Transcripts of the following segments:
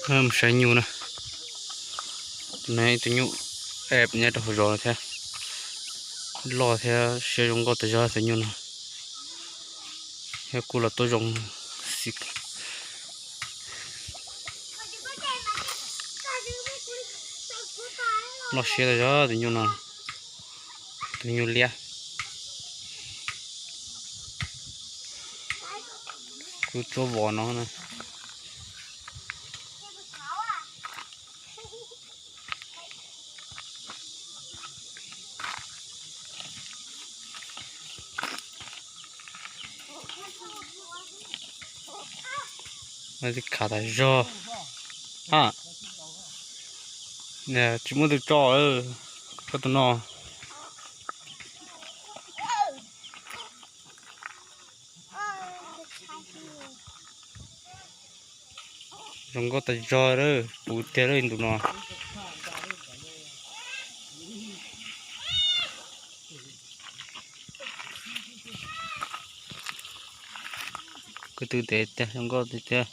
Mus saib nyuj na. Tus no ib tug nyuj nyob rau hauv zos thiab. Loj thiab siab zoo nkauj tas zog tus nyuj no. Thiab kuj los tuaj zoo xwb. Loj siab tas zog tus nyuj no. Tus nyuj liab. Kuj tsuab vos no na. Khav tas zog. Tsis muaj tus tso, koj tus no. Zoo nkauj tas zog lawm, puv tiag lawm ntu no. Kwv tw ntev tiag, zoo nkauj tiag tiag.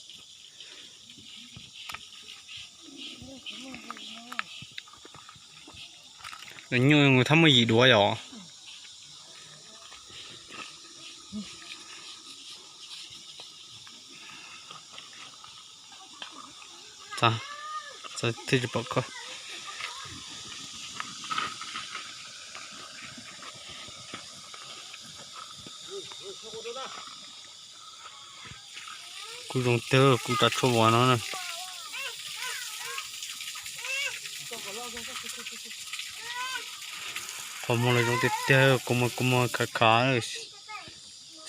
Nyuj thab muaj yim duav yom. Thiaj tsis pom koj. Kuj zoo tiag, kuj tsa tshuaj vos no na. Qhov muag los zoo tiag tiag, kua muag kua muag khav khav,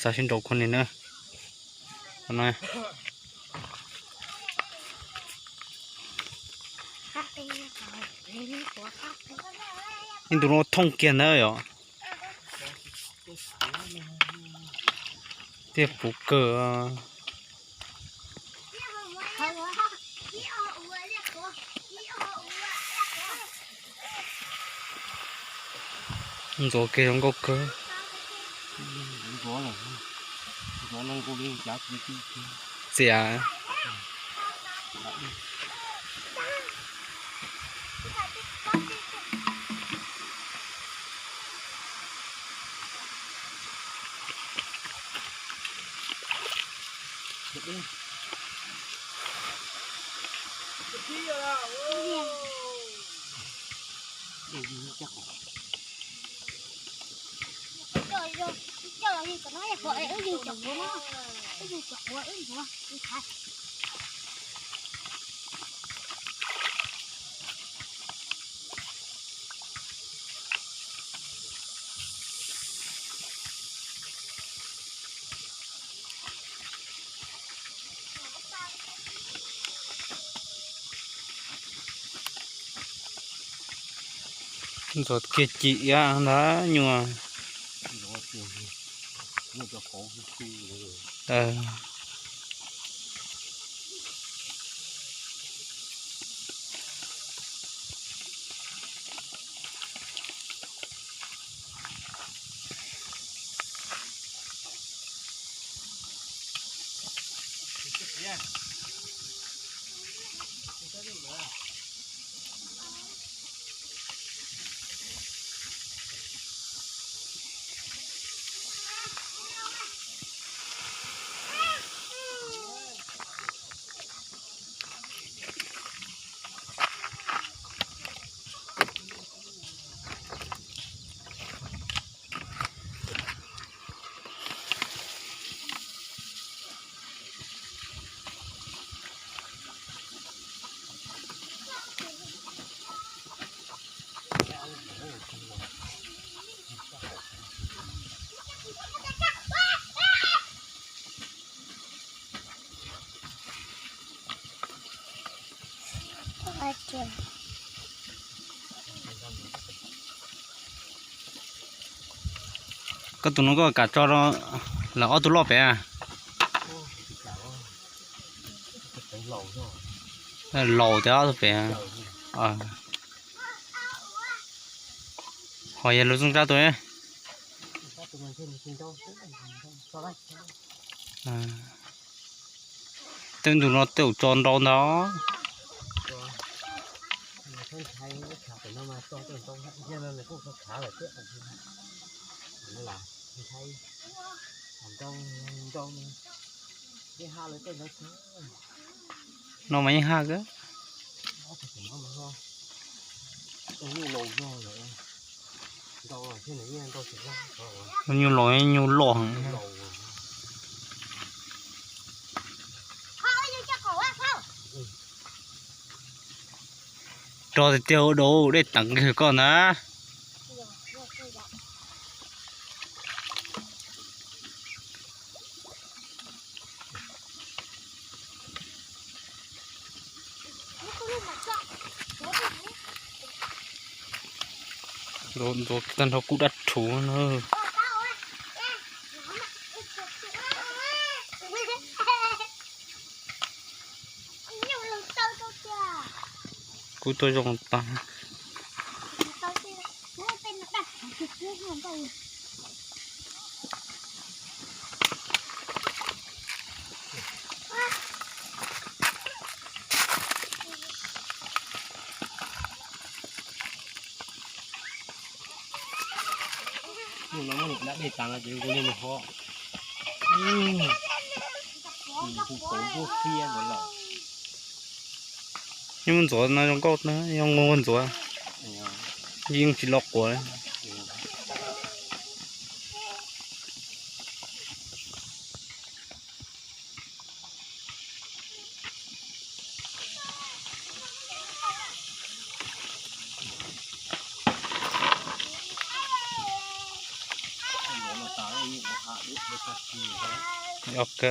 xav sib nraus khuav ni na. Ib ntu no thooj kiag ntawd yom. Tiaj puv kawg. Ntxuav kiag zoo nkauj kawg. Txias. Ntxuav kiag cim iab ntag nyuag. Koj tus no koj kam tso lawm ob tug loj pem? Laus tias ob tug pem. Ho yog lus zoo tsab tus. Tej ntu no tej zaum tso ntau ntag. No mas yeej haj kawg. Nyuj los nyuj loj heev. Rog tiag tiag, ua dau dej teev kawg koj ntag. Ntxuav tag nrho kuj dab rhuv na. Kuj tuaj zoo tag. Hnub no muab niam dab dej tas no ces kuv li mus ho. Tus kauv npua fiab ntawd lawm. Yeej muaj ntxuav no zoo nkauj na, yog muaj ntxuav, yeej tsis lo quav. Ok.